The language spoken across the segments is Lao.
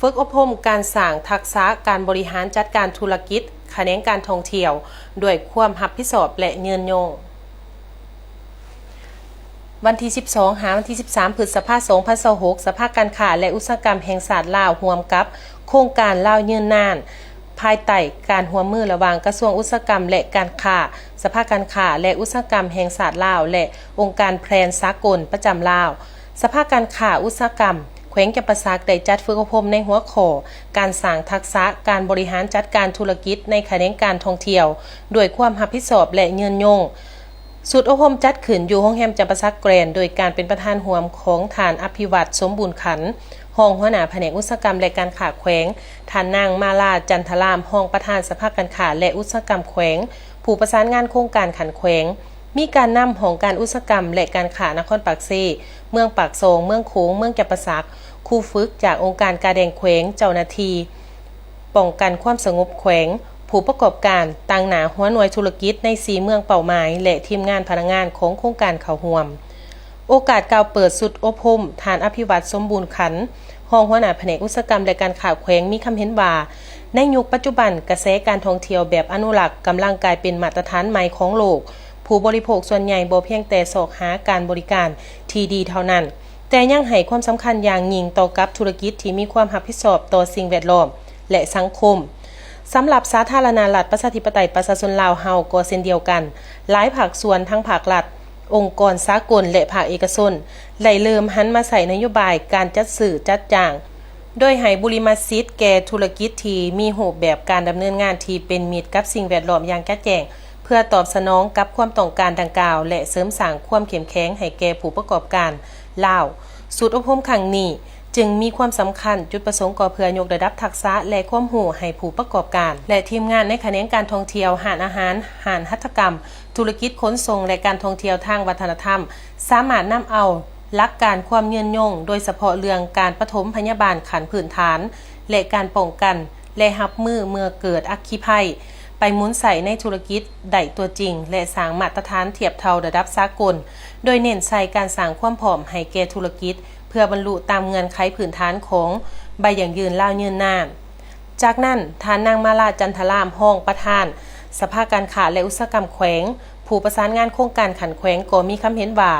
ຝຶກອົບຮົມການສ້າງທັກສະການບໍລິຫານຈັດການທຸລະກິດຂະແໜງການທ່ອງທ່ຽວ ດ້ວຍຄວາມຮັບຜິດຊອບ ແລະ ຍືນຍົງ. ວັນທີສິບສອງ ຫາວັນທີສິບສາມ ພຶດສະພາ ສອງພັນຊາວຫົກ ສະພາການຄ້າ ແລະ ອຸດສາຫະກຳແຫ່ງຊາດລາວ ຮ່ວມກັບໂຄງການລາວຍືນນານ ພາຍໃຕ້ການຮ່ວມມືລະຫວ່າງກະຊວງອຸດສາຫະກຳ ແລະ ການຄ້າ, ສະພາການຄ້າ ແລະ ອຸດສາຫະກຳແຫ່ງຊາດລາວ ແລະ ອົງການແບຣນສາກົນປະຈຳລາວ, ສະພາການຄ້າອຸດສາຫະກຳແຂວງຈຳປາສັກ ໄດ້ຈັດຝຶກອົບຮົມໃນຫົວຂໍ້ ການສ້າງທັກສະການບໍລິຫານຈັດການທຸລະກິດໃນຂະແໜງການທ່ອງທ່ຽວ ດ້ວຍຄວາມຮັບຜິດຊອບ ແລະ ຍືນຍົງ. ຊຸດອົບຮົມຈັດຂຶ້ນຢູ່ໂຮງແຮມຈຳປາສັກແກຣນ ໂດຍການເປັນປະທານຮ່ວມຂອງທ່ານ ອະພິວັດ ສົມບູນຂັນ ຮອງຫົວໜ້າພະແນກອຸດສາຫະກຳ ແລະ ການຄ້າແຂວງ, ທ່ານນາງ ມາລາ ຈັນທະລາມ ຮອງປະທານສະພາການຄ້າ ແລະ ອຸດສາຫະກຳແຂວງ, ຜູ້ປະສານງານໂຄງການຂັ້ນແຂວງ, ມີການນຳຫ້ອງການອຸດສາຫະກຳ ແລະ ການຄ້ານະຄອນປາກເຊ, ເມືອງປາກຊ່ອງ, ເມືອງໂຂງ, ເມືອງຈຳປາສັກ, ຄູຝຶກຈາກອົງການກາແດງແຂວງ, ເຈົ້າໜ້າທີ່ ປ້ອງກັນຄວາມສະຫງົບແຂວງ, ຜູ້ປະກອບການ, ຕາງໜ້າຫົວໜ່ວຍທຸລະກິດໃນສີ່ເມືອງເປົ້າໝາຍ ແລະ ທີມງານພະນັກງານຂອງໂຄງການເຂົ້າຮ່ວມ. ໂອກາດກ່າວເປີດຊຸດອົບຮົມ, ທ່ານ ອະພິວັດ ສົມບູນຂັນ ຮອງຫົວໜ້າພະແນກອຸດສາຫະກຳ ແລະ ການຄ້າແຂວງ ມີຄຳເຫັນວ່າ, ໃນຍຸກປັດຈຸບັນ, ກະແສການທ່ອງທ່ຽວແບບອະນຸລັກກຳລັງກາຍເປັນມາດຕະຖານໃໝ່ຂອງໂລກ. ຜູ້ບໍລິໂພກສ່ວນໃຫຍ່ບໍ່ພຽງແຕ່ຊອກຫາການບໍລິການທີ່ດີເທົ່ານັ້ນ, ແຕ່ຍັງໃຫ້ຄວາມສຳຄັນຢ່າງຍິ່ງຕໍ່ກັບທຸລະກິດທີ່ມີຄວາມຮັບຜິດຊອບຕໍ່ສິ່ງແວດລ້ອມ ແລະ ສັງຄົມ. ສຳລັບສາທາລະນະລັດ ປະຊາທິປະໄຕ ປະຊາຊົນລາວເຮົາກໍເຊັ່ນດຽວກັນ, ຫຼາຍພາກສ່ວນ ທັງພາກລັດ, ອົງກອນສາກົນ ແລະ ພາກເອກະຊົນ ໄດ້ເລີ່ມຫັນມາໃຊ້ນະໂຍບາຍການຈັດຊື້ຈັດຈ້າງ ໂດຍໃຫ້ບຸລິມະສິດແກ່ທຸລະກິດທີ່ມີຮູບແບບການດຳເນີນງານທີ່ເປັນມິດກັບສິ່ງແວດລ້ອມຢ່າງຈະແຈ້ງ, ເພື່ອຕອບສະໜອງກັບຄວາມຕ້ອງການດັ່ງກ່າວ ແລະ ເສີມສ້າງຄວາມເຂັ້ມແຂງໃຫ້ແກ່ຜູ້ປະກອບການລາວ. ຊຸດອົບຮົມຄັ້ງນີ້ຈຶ່ງມີຄວາມສຳຄັນ, ຈຸດປະສົງກໍເພື່ອຍົກລະດັບທັກສະ ແລະ ຄວາມຮູ້ໃຫ້ຜູ້ປະກອບການ ແລະ ທີມງານໃນຂະແໜງການທ່ອງທ່ຽວ, ຮ້ານອາຫານ, ຮ້ານຫັດຖະກຳ, ທຸລະກິດຂົນສົ່ງ ແລະ ການທ່ອງທ່ຽວທາງວັດທະນະທຳ ສາມາດນຳເອົາຫຼັກການຄວາມຍືນຍົງ, ໂດຍສະເພາະເລື່ອງການປະຖົມພະຍາບານຂັ້ນພື້ນຖານ ແລະ ການປ້ອງກັນ ແລະ ຮັບມືເມື່ອເກີດອັກຄີໄພ ໄປໝູນໃຊ້ໃນທຸລະກິດໄດ້ຕົວຈິງ ແລະ ສ້າງມາດຕະຖານທຽບເທົ່າລະດັບສາກົນ, ໂດຍເນັ້ນໃສ່ການສ້າງຄວາມພ້ອມໃຫ້ແກ່ທຸລະກິດ ເພື່ອບັນລຸຕາມເງື່ອນໄຂພື້ນຖານຂອງໃບຢັ້ງຢືນລາວຍືນນານ. ຈາກນັ້ນ, ທ່ານນາງ ມາລາ ຈັນທະລາມ ຮອງປະທານສະພາການຄ້າ ແລະ ອຸດສາຫະກຳແຂວງ, ຜູ້ປະສານງານໂຄງການຂັ້ນແຂວງ ກໍມີຄຳເຫັນວ່າ,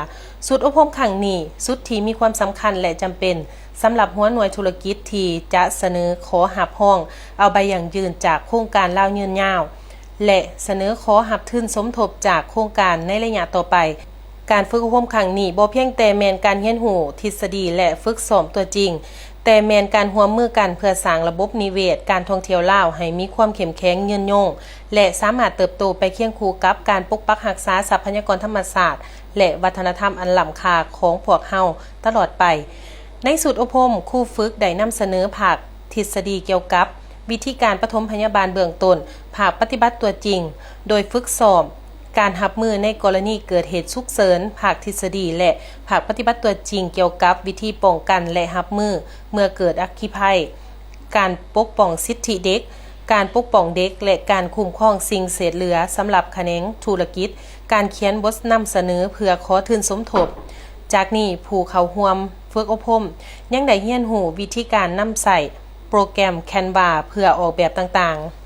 ຊຸດອົບຮົມຄັ້ງນີ້ ຊຸດທີ່ມີຄວາມສຳຄັນ ແລະ ຈຳເປັນ ສຳລັບຫົວໜ່ວຍທຸລະກິດທີ່ຈະສະເໜີຂໍຮັບຮອງເອົາໃບຢັ້ງຢືນຈາກໂຄງການລາວຍືນຍາວ ແລະ ສະເໜີຂໍຮັບທຶນສົມທົບຈາກໂຄງການໃນໄລຍະຕໍ່ໄປ. ການຝຶກອົບຮົມຄັ້ງນີ້ບໍ່ພຽງແຕ່ແມ່ນການຮຽນຮູ້ທິດສະດີ ແລະ ຝຶກຊ້ອມຕົວຈິງ, ແຕ່ແມ່ນການຮ່ວມມືກັນເພື່ອສ້າງລະບົບນິເວດການທ່ອງທ່ຽວລາວໃຫ້ມີຄວາມເຂັ້ມແຂງຍືນຍົງ ແລະ ສາມາດເຕີບໂຕໄປຄຽງຄູ່ກັບການປົກປັກຮັກສາຊັບພະຍາກອນທຳມະຊາດ ແລະ ວັດທະນະທຳອັນລ້ຳຄ່າຂອງພວກເຮົາຕະຫຼອດໄປ. ໃນຊຸດອົບຮົມ, ຄູຝຶກໄດ້ນຳສະເໜີພາກທິດສະດີກ່ຽວກັບວິທີການປະຖົມພະຍາບານເບື້ອງຕົ້ນ, ພາກປະຕິບັດຕົວຈິງ, ໂດຍຝຶກຊ້ອມການຮັບມືໃນກໍລະນີເກີດເຫດສຸກເສີນ, ພາກທິດສະດີ ແລະ ພາກປະຕິບັດຕົວຈິງກ່ຽວກັບວິທີປ້ອງກັນ ແລະ ຮັບມືເມື່ອເກີດອັກຄີໄພ, ການປົກປ້ອງສິດທິເດັກ, ການປົກປ້ອງເດັກ ແລະ ການຄຸ້ມຄອງສິ່ງເສດເຫຼືອສຳລັບຂະແໜງທຸລະກິດ, ການຂຽນບົດນຳສະເໜີເພື່ອຂໍທຶນສົມທົບ. ຈາກນີ້, ຜູ້ເຂົ້າຮ່ວມຝຶກອົບຮົມຍັງໄດ້ຮຽນຮູ້ວິທີການນຳໃຊ້ໂປຣແກຣມ Canva ເພື່ອອອກແບບຕ່າງໆ.